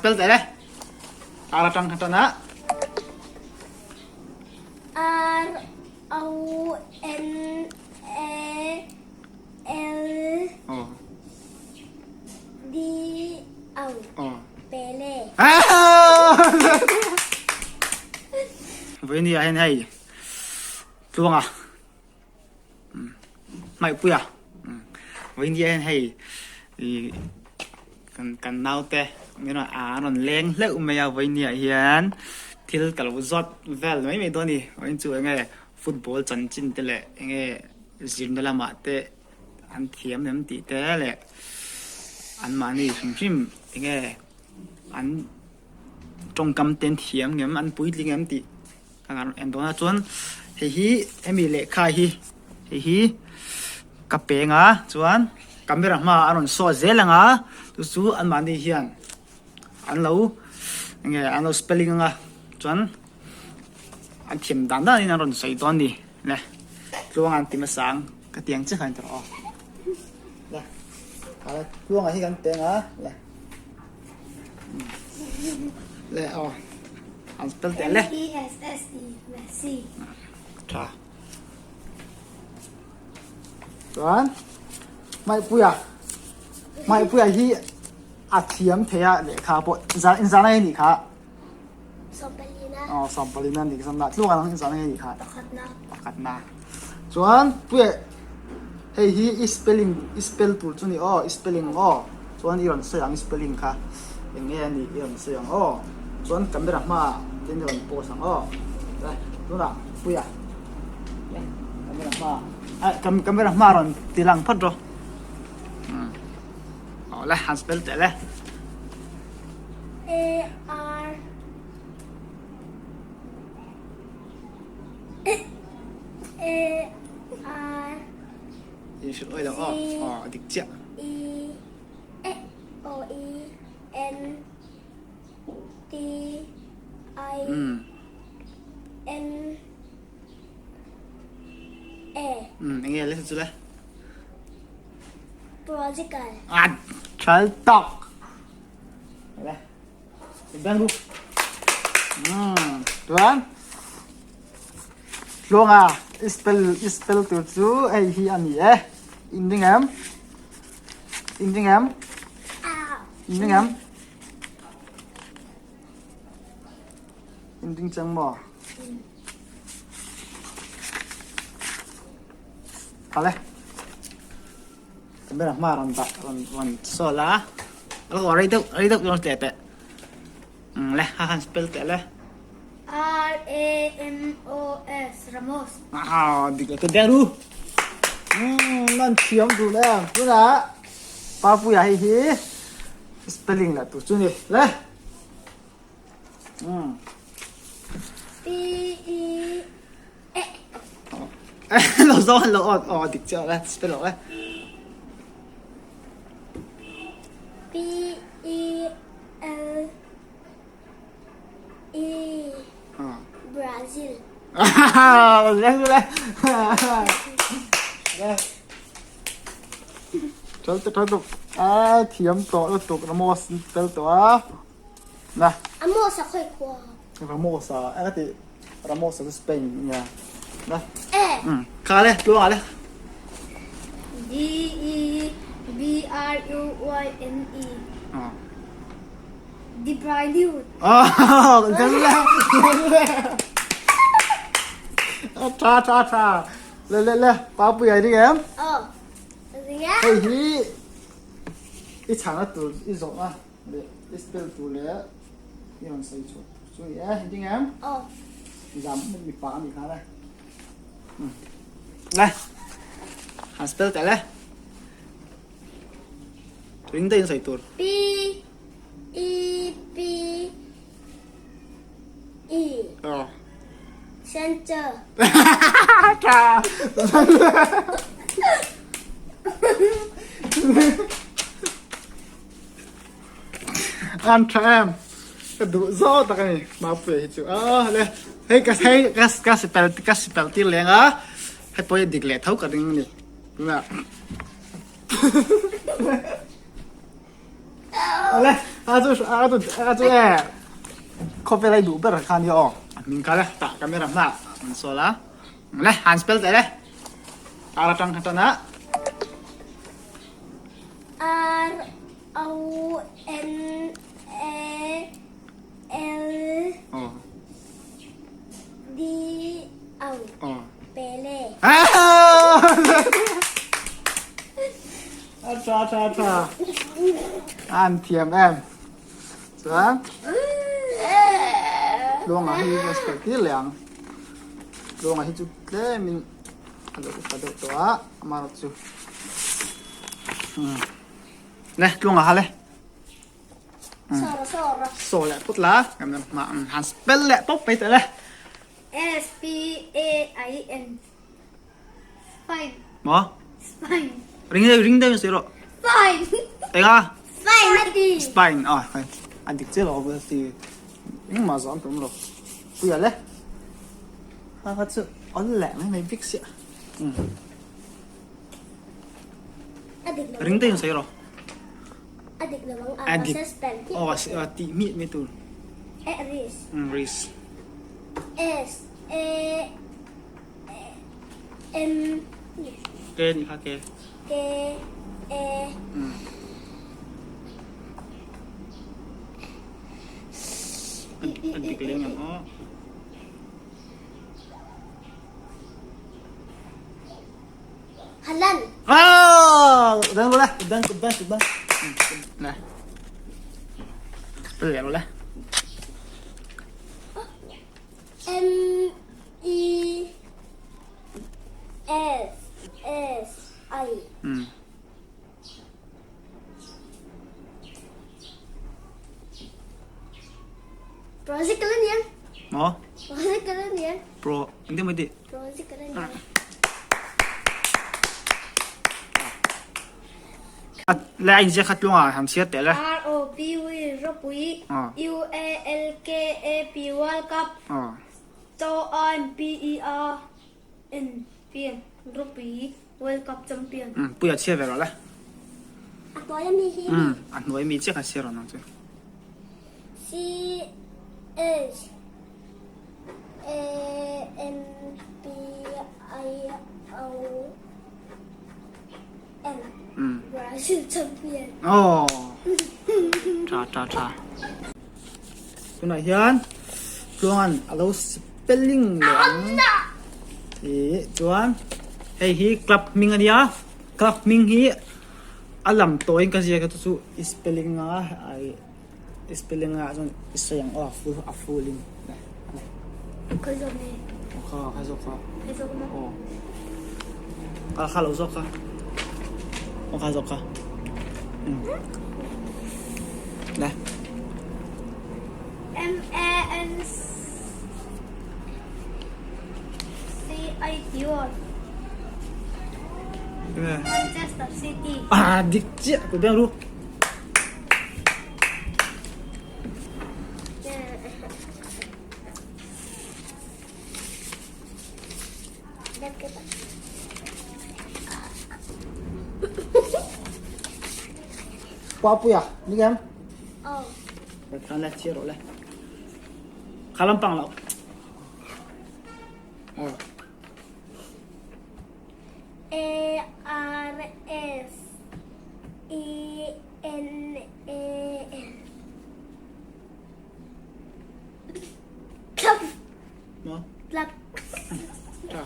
spell teh le. R atang kha tan a. R O N A L Oh. D O. Oh. Pele. Vawiin ah hian hei Tluanga Hmaihpuia vawiin ah hian hei ih kan kan naute min rawn a rawn leng hleuh mai a vawiin ah hian thil ka lo zawt vel mai mai dawn a ni vawiin chu eng nge football chanchin te leh eng nge zirna lamah te an thiam em tih te leh anmahni hrim hrim eng nge an tawngkam te an thiam ngem an puitling em tih ka rawn en dawn a chuan hei hi hemi lehkha hi hei hi ka peng a chuan camera hmaah a rawn saw zel ang a chu chu anmahni hian an lo eng nge an lo spelling ang a chuan an thiam dan danin an rawn sawi dawn a ni le tluanga an ti hmasa ang ka ti ang chiah kha an ti rawh aw le tluanga hi kan peng a le. Le aw an spell teh le. M E S S E Messi. Tha. Chuan Hmaihpuia Hmaihpuia hi a thiam thei a lehkha pawh zan inzan a nih kha. Sawmpalina. Aw sawmpalina nih kha tluang ang inzan a nih kha. Pakhatna. Pakhatna. Chuan Puia Hei hi i spelling i spell tur chu ni aw i spelling ang aw chuan i rawn sawi ang i spelling kha eng nge a nih i rawn sawi ang aw chuan camera hmaah ten i rawn post ang aw le tunah puia le camera hmaah ah camera hmaah rawn ti lang phawt rawh umm aw le han spell teh le. A R A R In hrilh awih lo aw aw a dik chiah. E E O E N T I N A. Eng nge le chu le? Prodigal. A thal tawk. Le. Bang ru. Chuan Tluanga i spell i spell tur chu hei hi a ni e. In ding em? In ding em? In ding em? In ding chang maw? Kale. Camera hma rawn dah rawn rawn saw la a lo rei deuh rei deuh rawn teh teh umm le ha han spell teh le. R A M O S Ramos. Aw dik lo te deuh ru umm nan thiam dun em tunah Papuia hei hi spelling lah tur chu ni le umm. P E Lo zawng an lo aw aw dik chiah le spell loh le. P E L E Brazil. Le le. Le. Thal te thal tuk. A thiam tawh lutuk Ramos tel tawh a. Na. Ramos a khawi khua. Ramos a eng a tih Ramos a chu Spain nia na. E. Kha le tluang ah le. D E B R U Y N E. De Bruyne. Oh, kan le. Tha tha tha. Le le le pa pui ai ding em? Ờ. Hei hi i chhang a tur i zawh a leh i spell tur leh i rawn sawi chhuah tur chu ni e engtin em? Aw. Zam mipa a nih kha le. Le. Han spell teh le. Ring deuhin sawi tur. P E P E. Aw. Center. Tha. An tha em. Ka duh zawk tak a ni. Mapui hi chu a le. Hei ka hei ka ka spell ka spell tir leng a. Hei pawh hi dik leh tho ka ring a ni. Tunah. Ale a chu a chu a chu e khawvel ai duh ber kha nia aw. Min kal e tah camera hma an sawl a. Le han spell teh le. R atang kha tan a. R O N A L D O Pele. A tha tha tha. An thiam em. Chuan Tluanga hi ka spell tir leh ang. Tluanga hi chu tlemin a lo upa deuh tawh a, amaherawh chu Le Tluanga ha le. Saw leh phut la, han spell leh pawp mai teh le. S P A I N Spine. Maw? Spine. Ring deuh ring deuh in sawi rawh. Spine. Enga? Spine a ti. Spine ah hei a dik chiah lo a ti engmah zawh an tum lo. Puia le. Ha kha chu awl leh mai mai bik siah. A dik lo. Ring deuh in sawi rawh. A dik lo ang a dik. Spell. Aw tih miah mai tur. E ris. Ris. S A M K nih kha K. K A A dik leng em aw. Halal. Ah, dan boleh, dan dan dan. Nah. Spell leh boleh. M E S S I. Project ka niyan. Maw? Project ka niyan. Pro, hindi mo di. Project ka niyan. Le a inziak kha tlungah han chhiar teh le. R O P U Ropui U A L K A P World Cup Cho A M P E A N Pian Ropui World Cup Champion. Puia chhiar ve rawh le. A hnuai ami hi mi. A hnuai mi chiah kha chhiar rawh nang chu. C H A M P I O Brazil champion. Oh. Tha tha tha. Tunah hian tluangan a lo spelling leh ang. I chuan hei hi club hming a nia. Club hming hi a lam tawiin ka ziak a chu chu i spelling a i spelling a chuan i sawi ang aw a full a full in. Khawi zawk nge? Kha kha zawk kha. Khawi zawk maw? Aw. Kha kha lo zawk kha. Aw kha zawk kha. Um. Le. M A N C I T Y. Manchester City. Ah, dik chiah ku beng ru. Papuia, ni em? Ờ. Khan le chia rawh le. Kha lampang lo. Aw. A R S E N A N. Club. Maw? Club. Tha.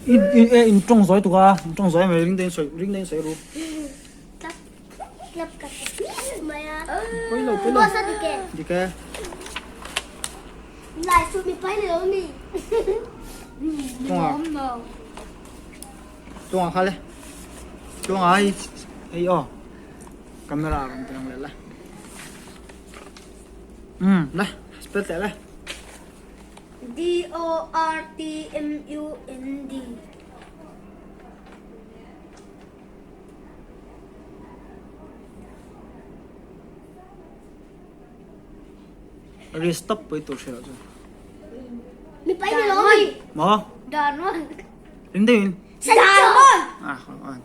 In in e in tawng zawi tuk a, in tawng zawi mai ring deuhin sawi ring deuhin sawi ru. Club. Club ka mai a. Pawi lo pawi lo. Boss a dik e. Dik e. Lai su mi pai lo mi. Tawng a. Tawng a kha le. Tawng a hei hei aw. Camera rawn ti lang leh la. Umm le spell teh le. D O R T M U N D. Ri stop pui tur hre loh chu. Mi pai ni lo mi. Maw? Darman. Ring deuhin. Darman. Ah, ah.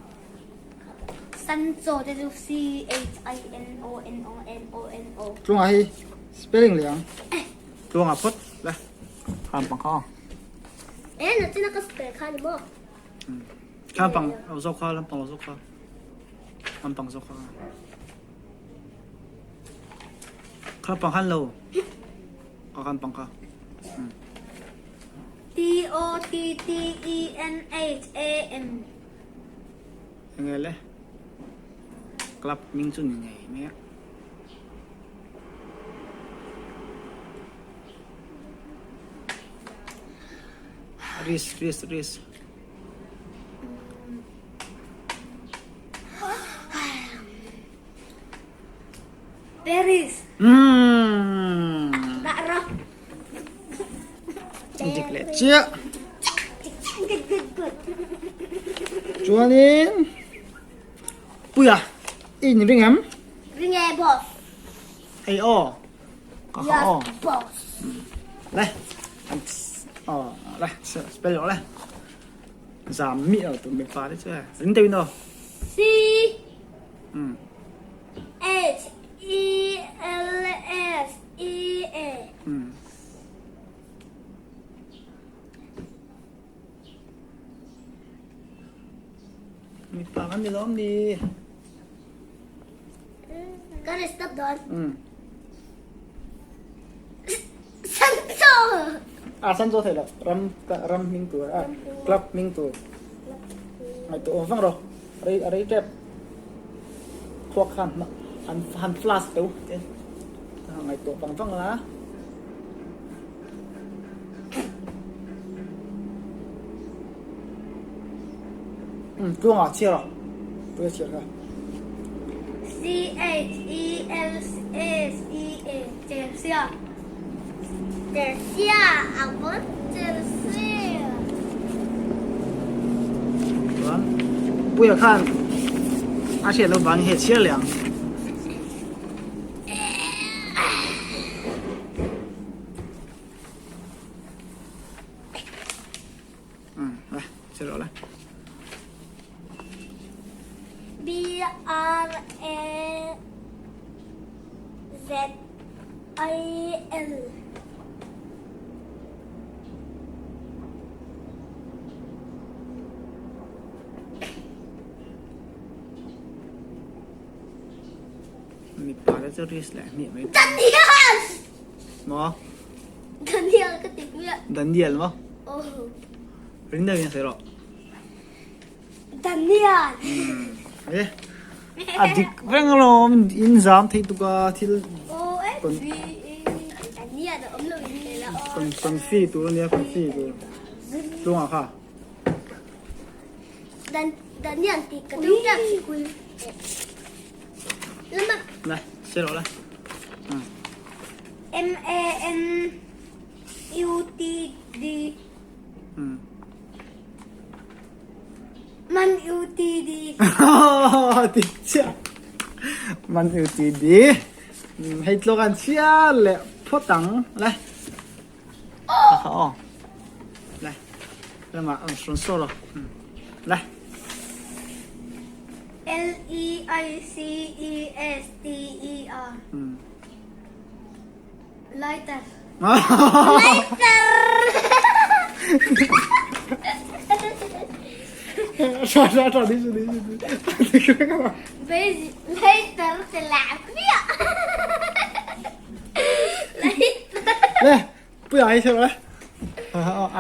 Sancho te chu C H I N O N O N O N O. Tluanga hi spelling leh ang. Tluanga phawt le. Khan pang kha aw. E na china ka spell kha ni maw? Khan pang lo zawk kha lampang lo zawk kha. Lampang zawk kha. Kha pang han lo. Ka khan pang kha. T O T T E N H A M. Enge le club hming chu ni ngei mai a. Risk risk risk. Paris. Umm. Dah rawh. Dik leh chiah. Good good good. Chuanin Puia i in ring em? Ring e boss. Hei aw. Ka ha aw. Yes boss. Le. Aw le spell rawh le. Zam mi lo tu mipa te chu e. Ring deuhin aw. C H E L S E A. Mipa kan ni lawm ni. Kan stop dawn. Sancho. Ah Sancho thei lo. Ram ram hming tur a club hming tur. Ngaihtuah awm vang rawh. Rei a rei tep. Khuak khan han han flash teuh te. Ngaihtuah vang vang la. Umm tluangah chhiar a puia chhiar kha. C H E L S E A Chelsea Chelsea a bon Chelsea. Chuan puia khan a hriat loh vangin hei chhiar leh ang. B R A Z I L. Mipa te chu risk leh hmiah mai. Daniel! Maw? Daniel ka ti hmiah. Daniel maw? Oh. Ring deuhin sawi rawh. Daniel! Eh. A dik reng alawm in zam thei tuk a thil. Oh, eh. Daniel a awm lo in thei la. Kan kan fi tur ania kan fi tur. Tluangah kha. Dan Daniel ti ka tum tak sikul. Lama. Này, xin lỗi đây. M A N U T D. Man U T D. Ti chiah. Man U T D. Hei tluk an chia leh phawt ang. Lai. Aw. Lai. Lama ang rawn saw lo. Lai. L E I C E S T E R. Lighter. Lighter. Tha tha tha đi đi đi. Lighter te lah hmiah. Le, puia hi theuh le.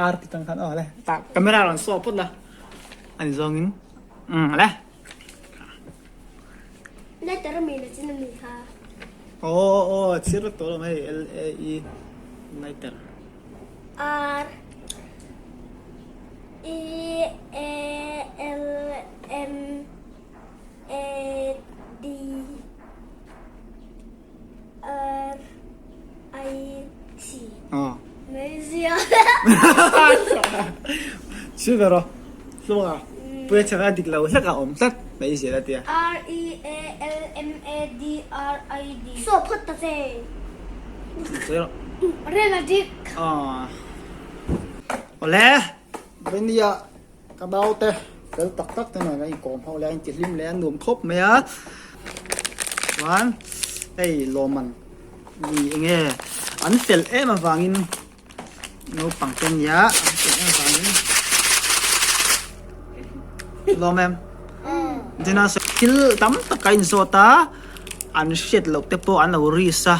Ar ti tang khan aw le. Ta camera rawn saw phawt la. Ani zawngin. Um le. Lighter mi le chin mi kha. Oh oh chir vek tawh lo mai L A E lighter. R E A L M A D R I C. Aw. Malaysia. Chhi ve rawh. Tluanga puia chhaka dik lo hlek a awm tlat mai zel a tia. R E A L M A D R I D. Saw phawt ta che. Sawi rawh. Real Madrid. Aw. Awle. Venia ka naute. Fel tak tak te nen a inkawm ho leh a intihlim leh a nuam khawp mai a. Chuan hei lawmman ni enge an fel em avangin naupang te nia an fel em avangin lawm em? Dina thil tam tak a inzawt a an hriat loh te pawh an lo risk a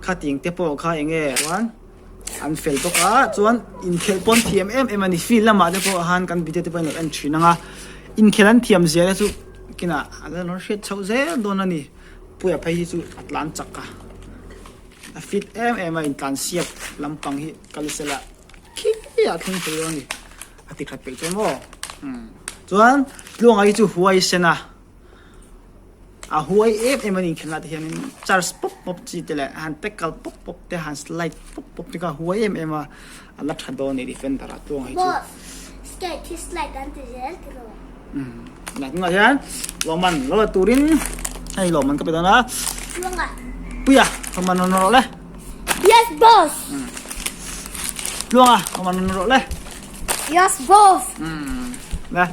khating te pawh kha enge chuan An fel bawk a, chuan inkhelh pawn thiam em em a ni. Field lamah te pawh han kan video te pawh in lo en thin ang a, inkhelh an thiam zia te chu kinah a la rawn hriat chhoh zel dawn a ni. Puia phei hi chu a tlan chak a, a fit em em a, intlan siap lampang hi kal sela khi a thleng thei dawn a ni. A ti that peih chuan maw? Umm. Chuan Tluanga hi chu huaisen a. A huai em em a ni khelhna te hianin charge pawp pawp chi te leh han tackle pawp pawp te han slide pawp pawp te kha a huai em em a a la tha dawn a ni defender ah tluang hi chu. Boss, skate hi slide an ti zel ti lo. Umm la tunah hian lawmman lo la turin hei lawmman ka pe dawn a. Tluanga. Puia lawmman rawn rawh le. Yes boss. Tluanga lawmman rawn rawh le. Yes boss. Umm la.